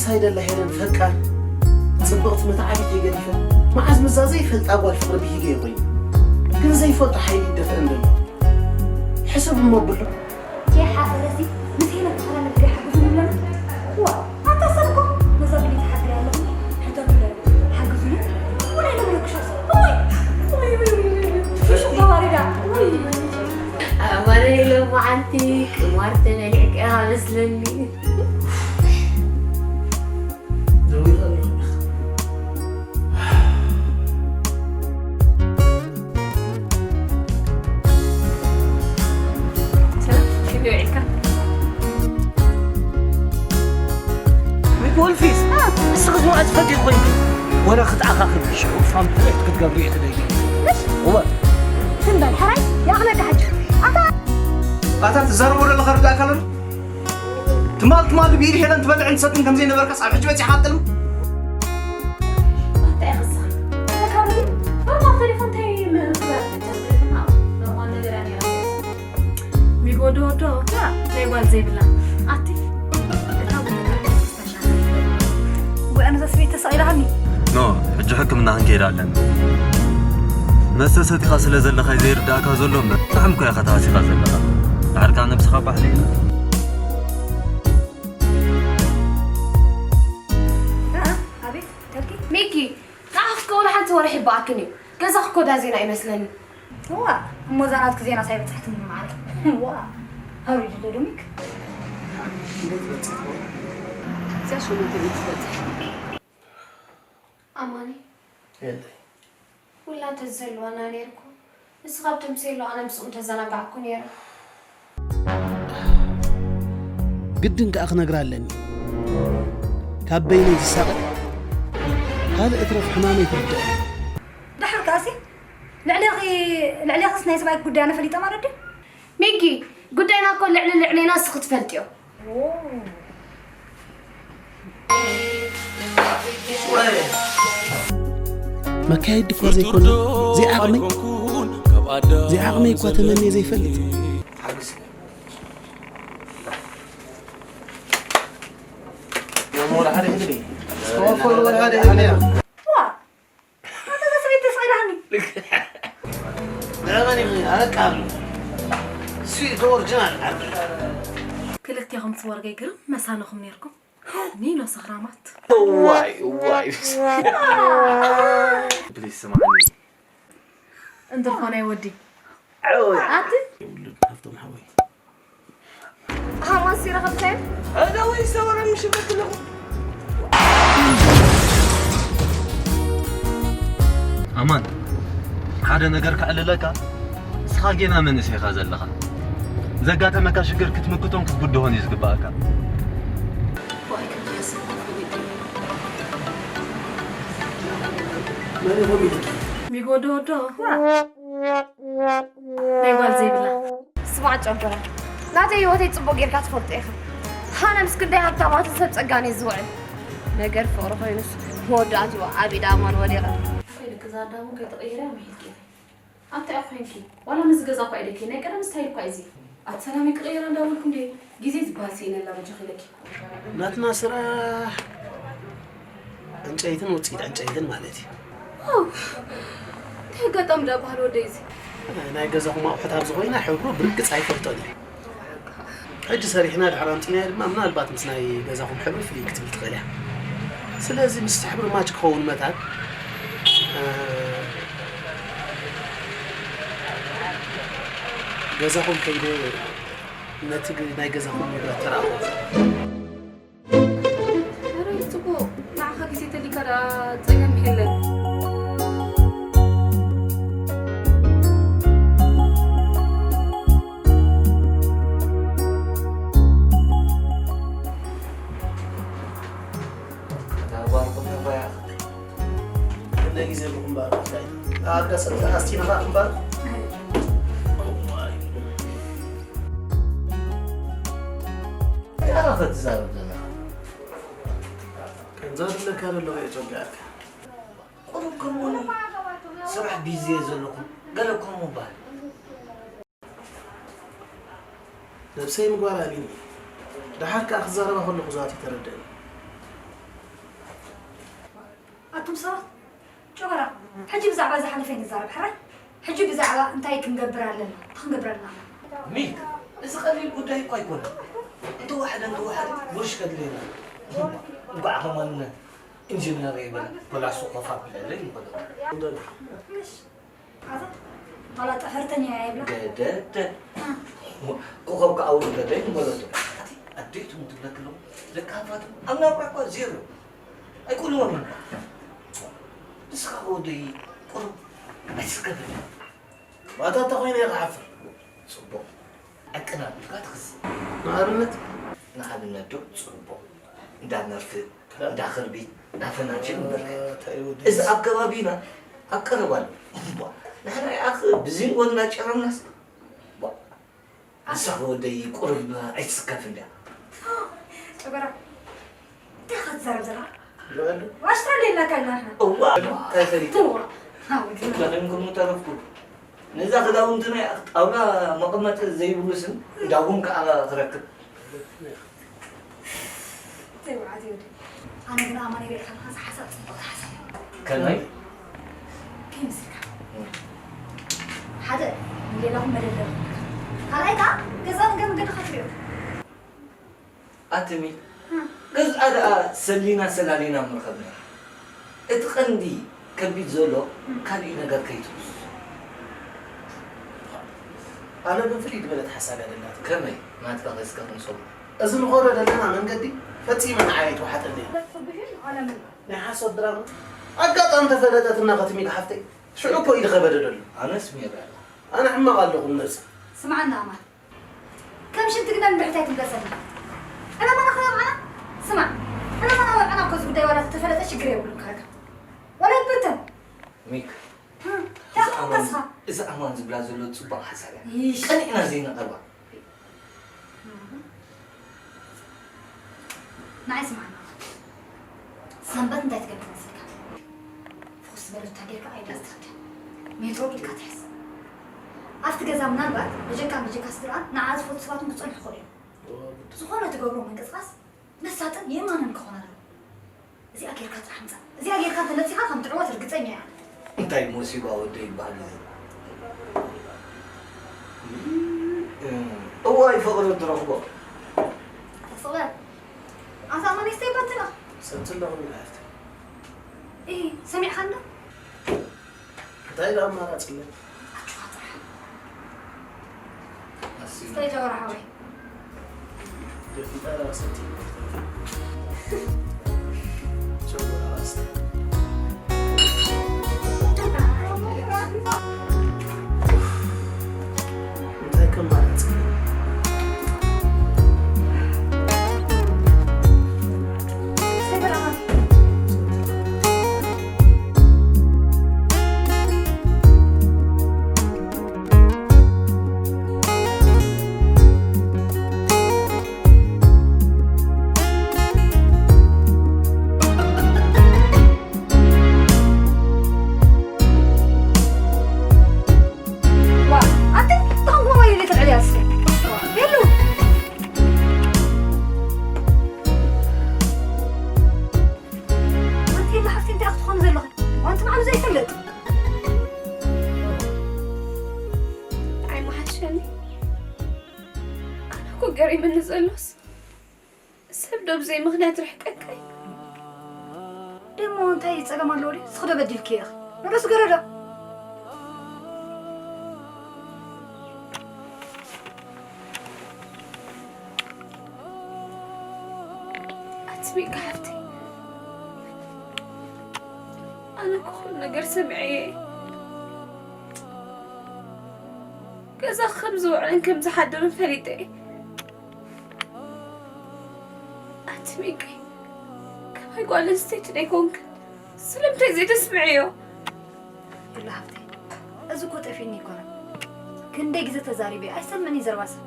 ሳይ ደላ ሄለን ፈቃር ጽብቕቲ መተዓቢት እየ ገዲፈ። መዓዝ ምዛ ዘይፈልጣ ጓል ፍቕሪ ብሂገ እየ ኮይኑ። ግን ዘይፈልጦ ሓይሊ ይደፍአን ዘሎ። ሕሰብ እሞ ብሎ። ይሓፈረሲ ምስ ሄለን ተፈላለ ብገ ሓግዙ ንብለና። ዋ፣ ኣታ ሰብ እኮ ነዛ ብሌት ሓግሪ ኣለኹ። ሕቶ ትብለ ሓግዙ። ወላ ኢሎም ረክሻ። ወይ፣ ወይ፣ ወይ፣ ወይ፣ ወይ። ሽሹ ተዋሪዳ። ወይ። ኣባረ ኢሎም መዓልቲ ቅማር ተበሊዕካ መስለኒ። ደዊለ ኣለኹ። ሰላም፣ ከመይ ውዒልካ? ወልፊስ፣ እስኺ ዝወዐ ትፈትዩ ኮይንኪ። ወላ ክትኣኻኽቢ ሽዑ ፋም ትርኢት ክትገብሪ ኢኺ ደይኪ። እወ። ትም በል፣ ሕራይ፣ ይኣኽለካ ሕጂ። ኣታ ኣታ ትዛረቦ ዘለኻ ርዳእካ ኣሎ? ትማል ትማል ብኢድ ሄለን ትበልዕን ትሰትን ከም ዘይነበርካስ ኣብ ሕጂ በጺሕካ ትጥልም? እንታይ ይኽስኻ? ተካሉ፣ ኖርማል ቴሌፎን እንታይ ምኽባር ተጨንቅና? ኖርማል ነገር እያ ነይራ። ሚጎ ወዶ ወዶ፣ ያ፣ ናይ ጓል ዘይብላ። ኣቲ፣ እታ ቡን ወይ ኣነ እዛ ሰበይቲ ተሳኢላኒ። ኖ፣ ሕጂ ሕክምና ክንከይድ ኣለና። መስተ ሰቲኻ ስለ ዘለኻ እዩ ዘይርዳእካ ዘሎ እምበር፣ ጥዑም እኮ ኢኻ ተሃሲኻ ዘለኻ። ድሓር ከኣ ነብስኻ ባሕሊ ኢላ። ኣኣ፣ ኣቤት፣ ተልኪ። ሚኪ፣ ክኣኽፍከ ወላ ሓንቲ ወርሒ ይበኣክን እዩ። ገዛኽ እኮ ዳ ዜና ይመስለኒ። እዋ፣ እሞ እዛ ናትኪ ዜናስ ኣይበጻሕትንን ማዕረ። እዋ፣ ኣውሪድለ ዶ ሚክ? እዚኣ ሸሞንተ ሚእቲ ትበጽሕ። ኣማኒ፣ የለይ። ውላድ ተዝህልወና ነይርኩ፣ ንስኻ ብተምሴሎ ኣነ ምስኡ ምተዘናጋዕኩ ነይረ። ግድን ከኣ ክነግራ ኣለኒ። ካብ በይነይ ዝሳቐ ካልእ እትረፍ ሕማመይ ትርድእ። ድሓር ከኣሲ ልዕሌኺ ልዕሌኽስ ናይ ሰብኣይኪ ጉዳይ ኣነ ፈሊጠ ማለት ድዩ? ሚኪ፣ ጉዳይና እኮ ልዕሊ ልዕሌና እስኺ ትፈልጥዮ። መካየዲ እኳ ዘይኮነ፣ ዘይዓቕመይ፣ ዘይዓቕመይ እኳ ተመንየ ዘይፈልጥ። ዋ! ኣታ እዛ ሰበይቲ ተስቒላኒ። ንዕመን ኢኺ፣ ኣረቃ ኣሎ። እሱ እቲ ኦሪጂናል ዓርኪ። ክልቴኹም ስወርገይ ግርም መሳነኹም ኔርኩም። ኒኖ ሰኽራማት። እዋይ፣ እዋይ። ፕሊስ ስምዓኒ። እንተኾነ ወዲ። ዓወይ። ኣቲ? የብሉን፣ ሃብቶም ሓወይ። ሃማስ ይረኸብካዮ? እዛ ወይ ሰወረ ምሽ በትለኹ። ኣማን፣ ሓደ ነገር ከዕልለካ፣ ንስኻ ጌና መንእሰይ ኢኻ ዘለኻ። ዘጋጠመካ ሽግር ክትምክቶን ክትብድሆን እዩ ዝግባኣካ። ዋይ፣ ከም ዝሓሰብኩ ፈሊጡ። መን ኢኹም ኢልኪ? ሚጎ ዶ ዶ? ናይ ጓል ዘይብላ። ስማዕ ጨንፈራ፣ ናተይ ህይወተይ ጽቡቕ ጌርካ ትፈልጦ ኢኻ። ኣነ ምስ ክንደይ ሃብታማትን ሰብ ጸጋን እየ ዝውዕል። ነገር ፍቕሪ ኮይኑስ መወዳእትኡ ኣብ ኢድ ኣማን ወዲቐ። ከይልክ እዛ ኣዳሙ ከይተቐይረ ምሒልኪ። ኣታ እያ ኮይንኪ። ዋላ ነዚ ገዛ እኳ ኢደኪ፣ ናይ ቀደም ስታይል እኳ እዚ። ኣቲ ሰላም ይቅየር እንዳበልኩ እንዴ፣ ግዜ ዝበሃል ስኢነላ በጃኺ ኢለኪ። ናትና ስራሕ ዕንጨይትን ውፅኢት ዕንጨይትን ማለት እዩ። ዋው! እንታይ ኣጋጣሚ ደኣ በሃል ወደይ እዚ? ናይ ገዛኹም ኣቑሑት ኣብ ዝኾይና ሕብሩ ብርግጽ ኣይፈልጦን እየ። ሕጂ ሰሪሕና ድሓር ኣምጺናዮ ድማ ምናልባት ምስ ናይ ገዛኹም ሕብሪ ፍልይ ክትብል ትኽእል እያ። ስለዚ ምስ ሕብሪ ማች ክኸውን መታን፣ እ፣ ገዛኹም ከይደ ነቲ ግ-፣ ናይ ገዛኹም ንብረት ተረኣኹ። ኧረ ጽቡቕ፣ ንዓኻ ግዜ ተሊካ ደኣ ጸገም የለን። እታ ጓልኩም ተባያ። ክንደይ ግዜ ኣለኹም እምበር፣ እንታይ? ኣጋ ሰብ ኣስቲንኻ እምበር። እንታይ ኢኻ ትዛረብ ዘለኻ? ከምዛ ዝብለካ ዘለኹ እየ ጸጊኣካ። ቁሩብ ከምኡ ስራሕ ቢዚ እየ ዘለኹ። ገለ ከምኡ በሃል። ነብሰይ ምግባር ኣልዩኒ። ደሓር ከኣ ክዛረባ ከለኹ ዛት ይተረድእኒ። እቶም ሰባት ጨጎራ፣ ሕጂ ብዛዕባ ዝሓለፈ ንዛረብ፣ ሕራይ? ሕጂ ብዛዕባ እንታይ ክንገብር ኣለና? እንታይ ክንገብር ኣለና? ሚክ፣ እዚ ቀሊል ጉዳይ እኮ ኣይኮነን። እንተወሓደ፣ እንተወሓደ፣ ጉርሽ ከድልየና። እንቋዕ ከማን ኢንጂነር ይበል፣ ፕላሱ ኮፍ ኣብለለይ ይበል። እሺ፣ ኣታ፣ ዋላ ጠፈርተኛ እያ ይብላ። ደደደ። ኮኸብ ከኣ ውርደለይ ይበለቶ። ኣቲ፣ ኣዴቱም ትብለክ ኣለኹ። ደቂ ሃፋትም ኣብ ናብራ እኳ ዜሮ። ኣይኮንዎምን። ንስኻ ወደይ ቁሩብ ኣይትስከፍን። ማታ እንተኾይነ እየ ክሓፍር። ጽቡቕ። ዕቅን ኣቢልካ ትኽስብ። ንኣብነት? ንኣብነት ዶ? ጽቡቕ። እንዳ መርፍእ፣ እንዳ ክርቢት፣ እንዳ ፈናጅል እምበርከ። እንታይ እዩ ወዲ? እዚ ኣብ ከባቢና ኣብ ቀረባ ኣሎ። እምቧ፣ ንሕና ይኣኽ ብዚንጎ እንዳጨረምናስ። እምቧ፣ ንስኺ ወደይ ቁሩብ ኣይትስከፍን ድያ? ጨጎራ፣ እንታይ ኢኻ ትዛረብ ዘለኻ? በሉ። ዋሽታ እንዴላካ ኢልና ንሕና። እዋ፣ እንታይ ፈሊጡ? እዋ፣ ሃው፣ ግን ከደምኩም ተረፍኩ። ነዛ ክዳውንትና ጣውላ መቐመጢ ዘይብሉ ስም ዳጉም ከኣ ክረክብ። ዘይወዓት ይወደ። ኣነ ግን ኣማኒ ሪእኻ ከለኻ፣ እዚ ሓሳብ ጽቡቕ ሓሳብ እዩ። ከመይ? ከይመስልካ። እም። ሓደ፣ ንሌላኹም መደበር። ካልኣይ ከኣ፣ ገዛ ነገር መገዲ ከትሪኦ። ኣትሚ፣ እም። ገዝኣ ደኣ ሰሊና ሰላሊና ምረኸብና። እቲ ቀንዲ ከቢድ ዘሎ፣ እም። ካልእ ነገር ከይትውስሶ። ኣነ ግን ፍልይ ዝበለት ሓሳብ እያ ደላትኒ። ከመይ? ናትካ ከስከ ክንሰምዖ። እዚ ንኸዶ ዘለና መንገዲ ፈጺመ ንዓይ ኣይተዋሓጠለይን። ናይ ሓሶት ድራማ። ኣጋጣሚ ተፈለጠትና ከትሚል ሓፍተይ። ሽዑ እኮ ኢድኸ በደደሉ። ኣነስ ሜዳ ኣላ። ኣነ ሕማቕ ኣለኹ ነብሰይ። ስምዓና ኣማን። ከም ሽንቲ ግና ንድሕሪት ኣይትምለሰልና። ዕላማና ከ መዓና? ስማዕ፣ ዕላማና መርዓና እኮ እዚ ጉዳይ ዋላ ተተፈለጠ ሽግር የብሉን ከረካ። ዋላ ይበተን። ሚክ፣ እም፣ እንታይ እዚ ኣማን፣ ተስፋ? እዚ ኣማን ዝብላ ዘሎ ጽቡቕ ሓሳብ እያ። ይሽ። ቀኒዕና ዘይንቐርባ። ንዓይ ስምዓና። ሰንበት እንታይ ትገብር መሲልካ? ፍኹስ ዝበለ ቱታ ጌርካ ኣይዳ ትኸድ። ሜትሮ ኢድካ ትሕዝ። ኣብቲ ገዛ ምናልባት ብጀካ ብጀካ ስድራኣን ንዓ ዝፈቱ ሰባት እውን ክጸንሑ ይኽእሉ እዮም። ዝኾነ ትገብሮ ምንቅስቓስ መሳጥን የማንን ክኾን ኣለዎ። እዚኣ ጌርካ ጥራሕ ምጻእ። እዚኣ ጌርካ እንተመጺኻ ከም ትዕወት ርግጸኛ እያ። እንታይ ሞሲባ ወደይ ይበሃል እዚ? እዋይ ፍቕሪ ትረኽቦ። ተስቕበል። ኣታ ኣማን ይስተይ ባትላ። ሰምቲ ኣለኹ ሚልኣፍቲ። እይ፣ ሰሚዕኻ እንዶ? እንታይ ደኣ ኣማራጺ ኣሎ? ኣጆኻ ጥራሕ። ኣስዩ። ስታይ ጨጎራ ሓወይ። ደፊጣ ደኣ ሰምቲ። ጨጎራ ኣስቲ። እንታይ ከማራጺ? ዋ፣ ኣቲ፣ ታንጎ ወይ ለተልዕል ያስ። የሉ። ኣንቲ የለ ሓፍቲ እንታይ ክትኾን ዘለኹ? ዋንቲ ባዕሉ ዘይፈልጥ። ኣይ መሓሸኒ። ኣነ እኮ ገሪምኒ ዘሎስ። ሰብ ዶ ብዘይ ምኽንያት ርሕቀካ እዩ? ደሞ እንታይ ጸገም ኣለዎ ድዩ? ንስኺ ዶ በዲልኪ ኢኺ? ንርእሱ ገረዶ። ኣቲ ሚካ ሓፍተይ፣ ኣነ እኮ ኩሉ ነገር ሰሚዐ እየ። ገዛ ከም ዝውዕልን ከም ዝሓድርን ፈሊጠ እየ። ኣቲ ሚቀይ፣ ከማይ ጓል ኣንስተይቲ ደይኮንክን ስለምንታይ ዘይተስምዕዮ? ዱላ ሃብተይ፣ እዚ እኮ ጠፊእኒ ኣይኮነን። ክንደይ ግዜ ተዛሪበ ኣይሰምዕን እዩ ዘረባ ሰብ።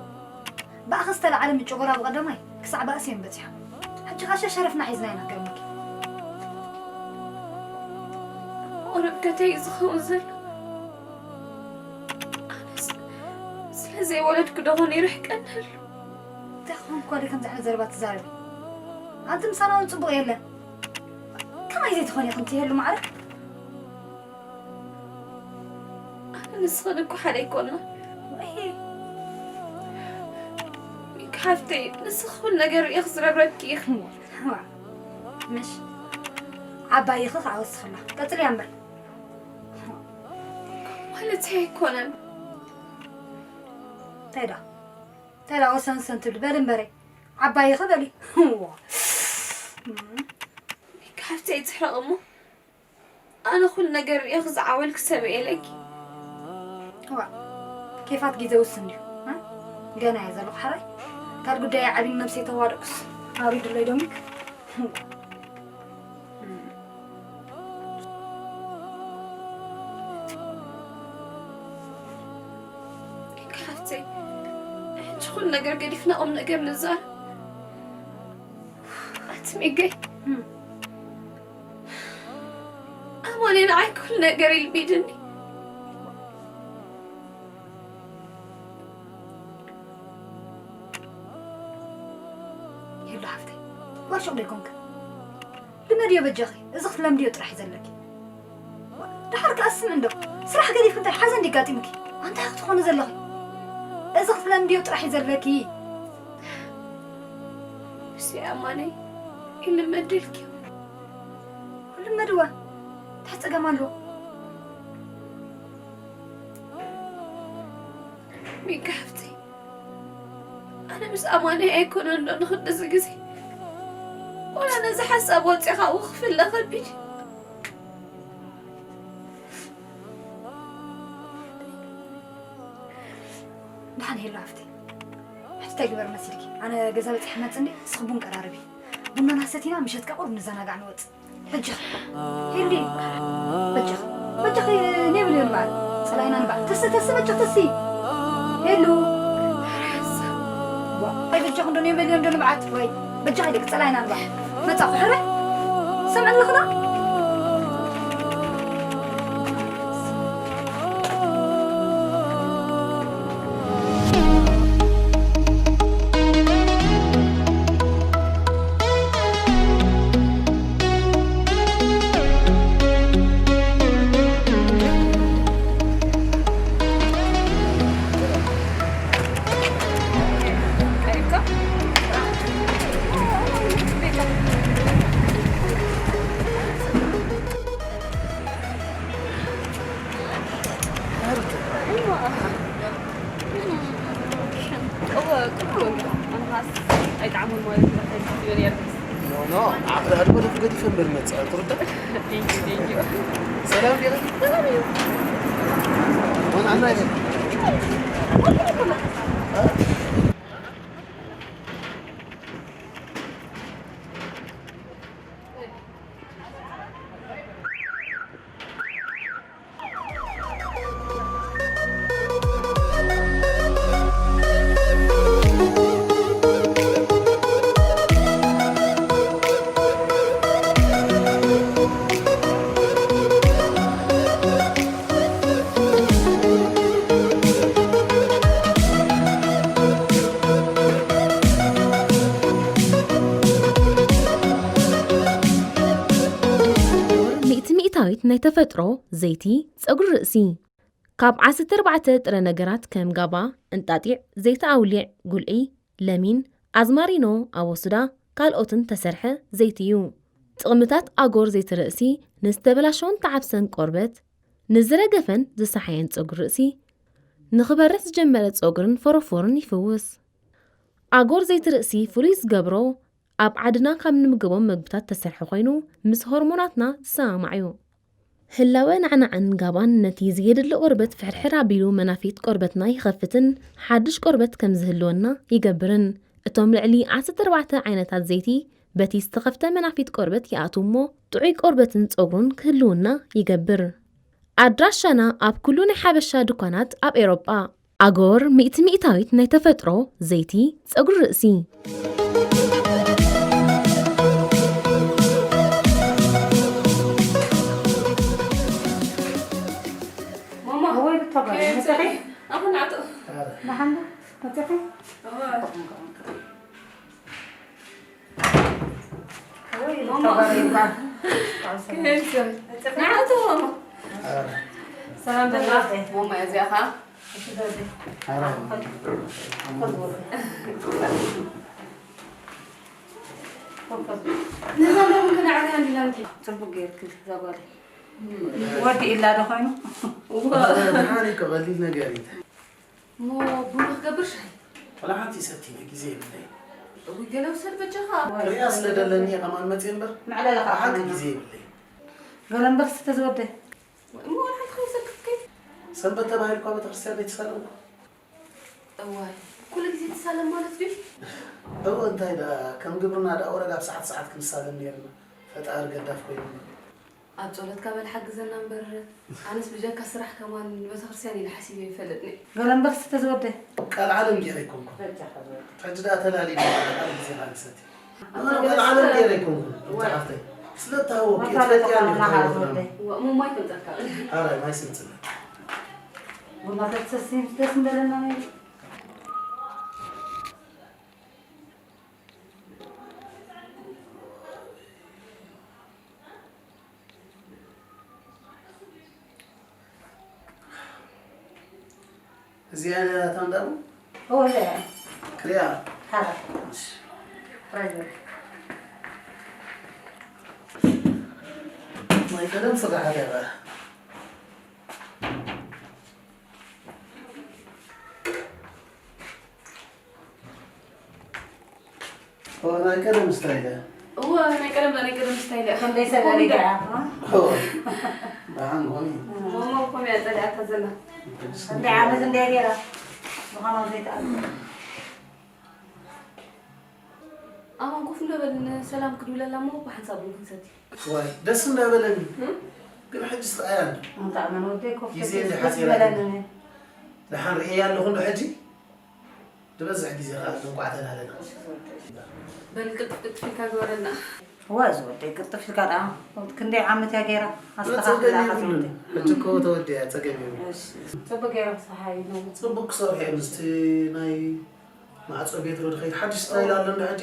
ብኣኺ ዝተለዓለ ምጭጎራ ብቐዳማይ ክሳዕ ባእሲ እዮም በጺሖም። ሕጂ ኸኣ ሸረፍና ሒዝና ኢና ክገርመኪ። ቁሩብ ከተይ ዝኸውን ዘሎ ኣነስ ስለ ዘይወለድኩ ዶ ኾን ይርሕቀኒ ኣሎ? እንታይ ክኾን እኳ ዶ ከምዚ ዓይነት ዘረባ ትዛረቢ? ኣንቲ ምሳና እውን ጽቡቕ የለን። ካብ ኣይ ዘይትኾኒ ኢኺ እንትህሉ ማዕረ። ኣነ ንስኽን እኮ ሓደ ኣይኮንና። ወይ ሚኪ ሓፍተይ፣ ንስኺ ኩሉ ነገር ርኢኺ ዝረብረብኪ ኢኺ። ዋ፣ ምሽ ዓባይ ኢኺ ከዓ ወስኽላ። ቀጽልያ እምበር። ማለት ኣይኮነን። እንታይ ደኣ? እንታይ ደኣ ወሰን ሰን ትብሊ? በሊ እምበረይ። ዓባይ ኢኺ በሊ። ዋ። ሚኪ ሓፍተይ፣ ትሕረቕ እሞ ኣነ ኩሉ ነገር ርኤኺ ዝዓበልኪ ሰብ እየ ኢለኪ። ዋ፣ ኬፋት ግዜ ውስን ድዩ? እ? ገና እየ ዘለኹ ሓራይ። ካልእ ጉዳይ ዓብዪ ነብሰይ ተዋደቅስ። ኣውሪድለይ ዶ ሚክ? ሓፍተይ፣ ሕጂ ኩሉ ነገር ገዲፍና ቁም ነገር ንዛረብ። ኣቲ ሚገይ፣ እም። ኣማኒ ንዓይ ኩሉ ነገር ኢልቢድኒ። የሉ ሓፍተይ፣ ዋርሾቕ ዶ ይኮንክ? ልመድዮ በጃኺ፣ እዚ ክትለምድዮ ጥራሕ እዩ ዘለኪ። ደሓር ከኣ ስምዒ እንዶ፣ ስራሕ ገዲፍኪ እንታይ ሓዘን ድዩ ኣጋጢሙኪ? ኣንታይ ክትኾኒ ዘለኺ? እዚ ክትለምድዮ ጥራሕ እዩ ዘለኪ። እሱ ኣማነይ፣ ይልመደልኪ። ልመድዋ፣ እንታይ ጸገም ኣለዎ? ሚጋ ሓፍተይ፣ ኣነ ምስ ኣማኒ ኣይኮነን ዶ ንኽንድዚ ግዜ? ዋላ ነዚ ሓሳብ ወፂኻ ኣብኡ ክፍለ ከቢድ። ደሓን ሄሎ ሓፍተይ፣ ሕጂ እንታይ ግበር መሲልኪ? ኣነ ገዛ በፂሐ መፅእ እንዴ፣ ንስኺ ቡን ቀራርቢ። ቡናና ሰቲና ምሸት ከዓ ቁሩብ ንዘናጋዕ ንወፅእ። በጃኺ ሄሉ፣ በጃኺ፣ በጃኺ፣ ኔብል ዮን በዓል ጸላኢና ንበዓል። ተሲ፣ ተሲ፣ በጃኺ ተሲ። ሄሉ። ዋ፣ ኣይ በጃኺ እንዶ ኔብል ዮን ዶ ንበዓል ወይ በጃኺ ደቂ ጸላኢና ንበዓል። መጻኹ ሕረ። ሰምዕኒ ኣለኽና? እወ፣ ቅቡል። ኣንኻስ ኣይጠዓሞን ማለት እዩ። ኖ፣ ኖ፣ ዓቕሊ ኣድጎ ዶ ክገዲፈ እምበር መጽእ፣ ትርዳእ? Thank you, thank you። ሰላም ዲኺ? ሰላም እዩ። ወን ኣና ይበል። ሚእቲ ሚእታዊት ናይ ተፈጥሮ ዘይቲ ጸጉሪ ርእሲ። ካብ ዓሰርተ ኣርባዕተ ጥረ ነገራት ከም ጋባ፣ እንጣጢዕ፣ ዘይቲ ኣውሊዕ፣ ጉልዒ፣ ለሚን፣ ኣዝማሪኖ፣ ኣቦሱዳ፣ ካልኦትን ተሰርሐ ዘይቲ እዩ። ጥቕምታት ኣጎር ዘይቲ ርእሲ ንዝተበላሸወን ተዓብሰን ቆርበት፣ ንዝረገፈን ዝሰሓየን ጸጉሪ ርእሲ፣ ንኽበርስ ዝጀመረ ጸጉርን ፎሮፎርን ይፍውስ። ኣጎር ዘይቲ ርእሲ ፍሉይ ዝገብሮ፣ ኣብ ዓድና ካብ ንምገቦም መግብታት ተሰርሐ ኮይኑ፣ ምስ ሆርሞናትና ዝሰማማዕ እዩ። ህላወ ናዕናዕን ጋባን ነቲ ዘየድሊ ቆርበት ፍሕርሕር ኣቢሉ መናፊት ቆርበትና ይኸፍትን ሓድሽ ቆርበት ከም ዝህልወና ይገብርን። እቶም ልዕሊ ዓሰርተ ኣርባዕተ ዓይነታት ዘይቲ በቲ ዝተኸፍተ መናፊት ቆርበት ይኣትዉ እሞ ጥዑይ ቆርበትን ጸጉሩን ክህልውና ይገብር። ኣድራሻና ኣብ ኩሉ ናይ ሓበሻ ድኳናት ኣብ ኤውሮጳ። ኣጎር ሚእቲ ሚእታዊት ናይ ተፈጥሮ ዘይቲ ጸጉሪ ርእሲ። ማማ፣ ወይ ብታባሪ ከየምፅእ መፅኺ? ኣኹን ኣቶ። ደሓን ዶ? መፅኺ? እወ። ወይ ማማ። ብታባሪ ይባል። ንዓቱ ሰላም በላ። ሞማ እዚኣ ኸዓ ነዛ ሎሚ ክንዕርያ እንዲና እንዲ። ጽቡቅ ጌርኪ እዛ ጓለይ። ወዲ ኢላ ዶ ኮይኑ? እዋ። ደሓን እዩ፣ ቀሊል ነገር እዩ። እሞ ቡና ክገብር ሻሂ? ዋላ ሓንቲ ሰቲነ ግዜ የብለይ። እውይ፣ ገለ ውሰድ በጃኻ። ክሪኣ ስለ ደለኒ እየ ከማን መፅየ እምበር፣ መዕለሊ ከዓ ብሓቂ ግዜ የብለይ። ገለ እምበር ስተ ዝወደ። እሞ ዋላ ሓንቲ ከይሰክትከይ? ሰንበት ተባሂሉ እኳ ቤተክርስትያን ኣይተሳለምኩ። እዋይ፣ ኩሉ ግዜ ትሳለም ማለት ድዩ? እወ፣ እንታይ ደኣ፣ ከም ግብርና ደኣ ወረዳ ብሰዓት ሰዓት ክንሳለም ነይርና። ፈጣሪ ገዳፍ ኮይኑ። ኣብ ጸሎትካ በል ሓግዘና እምበር፣ ኣነስ ብጀካ ስራሕ ከማን ንቤተክርስትያን ኢለ ሓሲበ ይፈልጥኒ። ገለ እምበር ስተ ዝወደ። ቃል ዓለም ገይረ ኣይኮንኩን። በጃኻ ዝወደ። ሕጂ ደኣ ተላሊና ቃል ግዜ ካልሰቲ። ኣታ ኣነ ገለ ቃል ዓለም ስተ- ገይረ ኣይኮንኩን። እዋ። ሓፍተይ። ስለ እተሃወኩ እየ። ትፈልጥያ እንዲኹም ተሃወኽና። እዋ፣ እሞ ማይ ከምፀካ። ኣራይ፣ ማይ ስምፅና። ቡና ተትሰስይ ደስ ምበለና ነይሩ። እዚኣ እያ እታ እንዳቡ? እወ፣ እዚኣ እያ። ክሪኣ? ሓራ። እሺ። ራይት በል። ናይ ቀደም ስራሓት እያ በል። ኦ፣ ናይ ቀደም ስታይል እያ። እወ፣ ናይ ቀደም፣ ናይ ቀደም ስታይል እያ። ክንደይ ሰበሪ ገዓ፣ እ? ኦ፣ ደሓን ኮኒ። ሞሞ ኮም እያ ጸሊኣታ ዘላ። ክንደይ ዓመት እንድያ ገይራ? ምዃኑ ዘይተኣምን። ኣማን ኮፍ እንዶ በል፣ ንሰላም ክድውለላ እሞ ብሓንሳብ ቡን ክንሰቲ። ዋይ፣ ደስ እንዳበለኒ። እም? ግን ሕጂ ስርኣያ እንዶ። እንታይ ኣማን ወደይ ኮፍ ግዜ ተብለስ እንደ ደስ ሓፂራ ምበለኒ። ደሓን ርእየ ኣለኹ እንዶ ሕጂ? ዝበዝሕ ግዜ ኸኣ እንቋዕ ተላለና። በል ቅልጥፍ ቅልጥፍ ኢልካ ግበረልና። እዋ ዝወደይ ቅልጥፍ ኢልካ ደኣ። ክንደይ ዓመት እያ ገይራ? ኣስተኻኽላ ጸገም ኢኻ የብሉን። ዝወደይ። ሕጂ እኮ ተወዲኣ ጸገም የብሉን። እሺ። ጽቡቅ ገይራ ክሰርሓ እዩ። ጽቡቅ ክሰርሑ እዮም። ምስቲ ናይ ማዕጾ ቤት ዶ ድኸይድ ሓድሽ ስታይል ኣሎ እንዶ ሕጂ?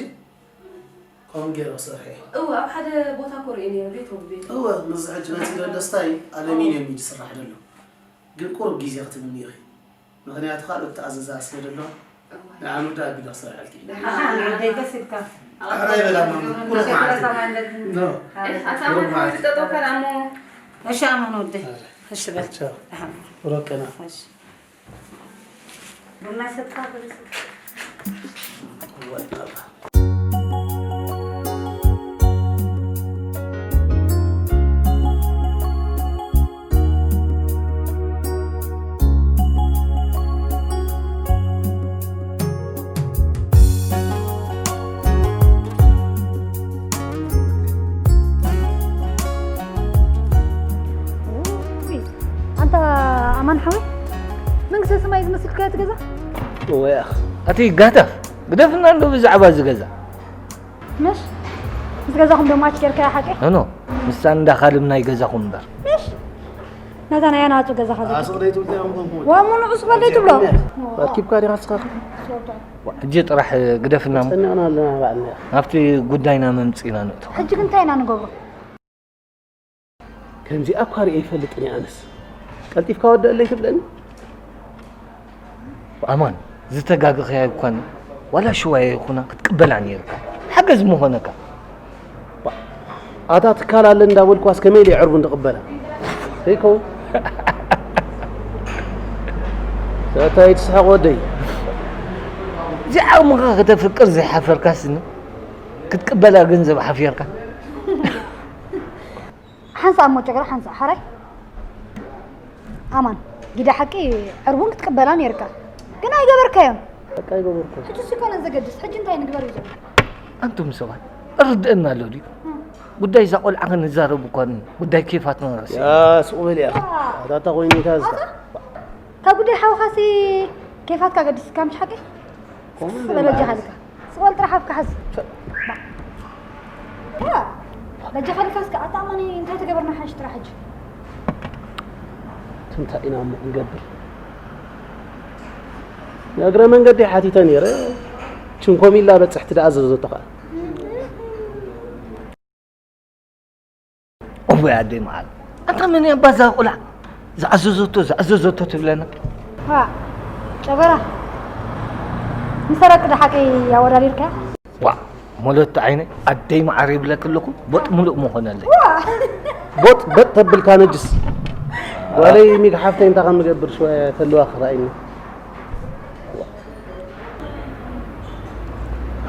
ከምኡ ገይረ ክሰርሕ እየ። እወ፣ ኣብ ሓደ ቦታ እኮ ርእየ ነይረ፣ ቤት ወግ ቤት። እወ፣ ምስዚ ሕጂ መጺእ ዘሎ ስታይ ኣለሚንየም እዩ ዝስራሕ ዘሎ። ግን ቁሩብ ግዜ ክትብኒ ኢኺ። ምኽንያቱ ካልኦት ተኣዘዛ ስለ ዘለዋ፣ እወ። ንዓኑ ደኣ ኣቢለ ክሰርሐልኪ። ደሓን፣ ደሓን፣ ደሓን። ደይ ደስ ኢልካ። ኣሕራይ በላ ማማ፣ ቁሩብ መዓልቲ። ኖ። ኣታ ቁሩብ መዓልቲ። ጠጠው ከላ እሞ። እሺ፣ ኣማን ወደይ። እሺ፣ በል። ቻው። ደሓን። ሮቀና። እሺ። ቡና ይሰጥካ፣ ቡና ይሰጥካ። ውይ፣ ኣንታ ኣማን ሓወይ፣ መንግስተ ሰማይ ዝመስልካ እቲ ገዛ? እወ፣ ያኽ። ኣቲ ጋታፍ፣ ግደፍና እንዶ ብዛዕባ እዚ ገዛ። ምሽ? ምስ ገዛኹም ዶ ማች ጌርካዮ ሓቀይ? ኖ፣ ኖ፣ ምስታ እንዳ ካልም ናይ ገዛኹም እምበር። ምሽ? ነታ ናይ ኣናጹ ገዛኻ ዘ- ኣሱቕ ደይ ትብልቲ ኣምኾንኩም። ዋ፣ ሙሉእ ሱቕ ደይ ትብሎ? ኣኪብካ ዲኻ ንስኻ? ሕጂ ጥራሕ ግደፍና እሞ። ጸኒቕና ኣለና ባዕልና። ናብቲ ጉዳይና መምጺእና ንእቶ። ሕጂ ግን እንታይ ኢና ንገብሮ? ከምዚኣ እኳ ርእየ ኣይፈልጥን እየ ኣነስ። ቀልጢፍካ ወደአለይ ትብለኒ? ኣማን፣ ዝተጋገኽያ እኳን ዋላ ሽዋያ ይኹና ክትቅበላ ነይርካ። ሓገዝ ምኾነካ። ኣታ ትካል ኣለ እንዳበልኳስ ከመይ ኢለ ዕርቡን ዝቕበላ? ዘይከውን። ሰታይ ትስሕቕ ወደይ። እዚ ዓቕምኻ ከተፍቅር ዘይሓፈርካስ ክትቅበላ ገንዘብ ሓፊርካ? ሓንሳእ እሞ ጨግራ ሓንሳእ ሓራይ። ኣማን፣ ጊዳ ሓቂ ዕርቡን ክትቅበላ ነይርካ። ግን ኣይገበርካዮን። በቃ ኣይገበርኩን። ሕጂ እሱ ኣይኮነን ዘገድስ። ሕጂ እንታይ ንግበር እዩ ዘሎ? ኣንቱም ሰባት፣ እርድእና ኣሎ ድዩ? እም። ጉዳይ እዛ ቆልዓ ክንዛረብ እኳ ጉዳይ ኬፋትና ረሲዕና። ያ፣ ስቕ በል እያ። ያ። ኣታ፣ ኣታ ኮይኒካ ዝታ-፣ ኣታ፣ ካብ ጉዳይ ሓውኻሲ ኬፋትካ ገዲስካ ምሽ ሓቂ? ከምኡ ስቕ በል እንደ በጃኻ ኢልካ። ስቕ በል ጥራሕ ኣፍካ ሓዝ። ባ። ያ፣ በጃኻ ኢልካ እስከ ኣታ ኣማኒ እንታይ ተገበርና ሓንሽ ጥራሕ ሕጂ? እንታይ ኢና እሞ ክንገብር? ንእግረ መንገዲ ሓቲተ ነይረ። ችንኮሚላ በጽሕቲ ደኣ ዘዘቶ ኸኣ። ወይ ኣደይ መዓር፣ ኣንታ መን እያ ባዛ ቆልዓ ዝኣዘዘቶ ዝኣዘዘቶ ትብለና? ዋ ጨበራ፣ ምሰረቂ ዶ ሓቂ ኣወዳዲርካያ? ዋ ሞለቱ ዓይነ፣ ኣደይ መዓር ይብለክ ኣለኹ። ቦጥ ሙሉእ መኾነለይ። ቦጥ በጥ ተብልካ ነጅስ። ጓለይ ሚግ ሓፍተይ እንታይ ከም ንገብር ሽወያ ተልዋ ክረኣይኒ።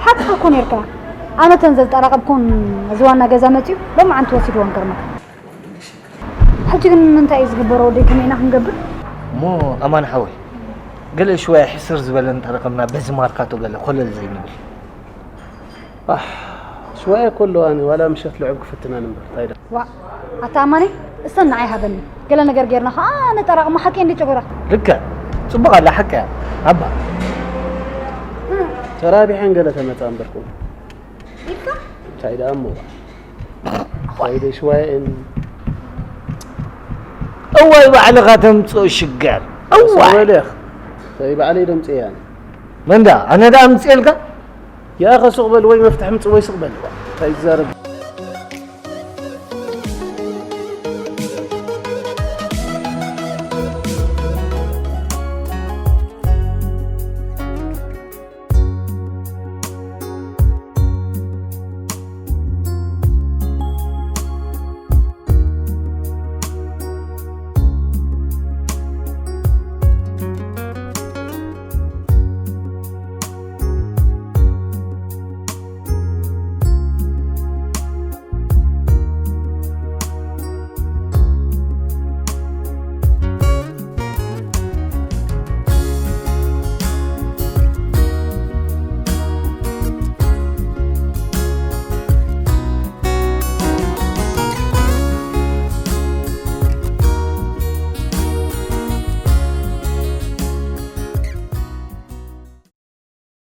ሓቅኻ እኮ ነርካ። ኣነ ተን ዘጠራቐብኩን እዚ ዋና ገዛ መፅዩ ሎማዓንቲ ወሲድዎም ገርመካ። ሕጂ ግን እንታይ እዩ ዝግበሮ ወደይ? ከመይ ኢና ክንገብር? እሞ ኣማን ሓወይ፣ ገለ ሽወያ ሕስር ዝበለ እንተረኸብና በዚ ማርካቶ ገለ ኮለል ዘይንብል? ኣሕ ሽወያ እኮ ኣለዋኒ፣ ዋላ ምሸት ልዑብ ክፍትነን እምበር እንታይ ዳ ዋ ኣታ ኣማነይ፣ እሰን ንዓይ ሃበኒ። ገለ ነገር ጌርና ከዓ ነጠራቕሞ። ሓቂ እንዲ ጨጎራ። ልክዕ፣ ጽቡቕ ኣላ ሓቂ እያ። ኣባ ተራቢሐን ገለ ተመጻ እምበርኩም ኢልካ እንታይ ደኣ እሞ ኮይደ ሽዋየን እዋይ ባዕልኻ ተምጽኦ ሽገር። እዋይ ወለኽ ተይ ባዕለይ ደምጽያን መንዳ ኣነ ደኣ ኣምጽኤልካ። ያኸ ሱቕ በል ወይ መፍትሕ ምጽእ ወይ ሱቕ በል እንታይ ትዛረብ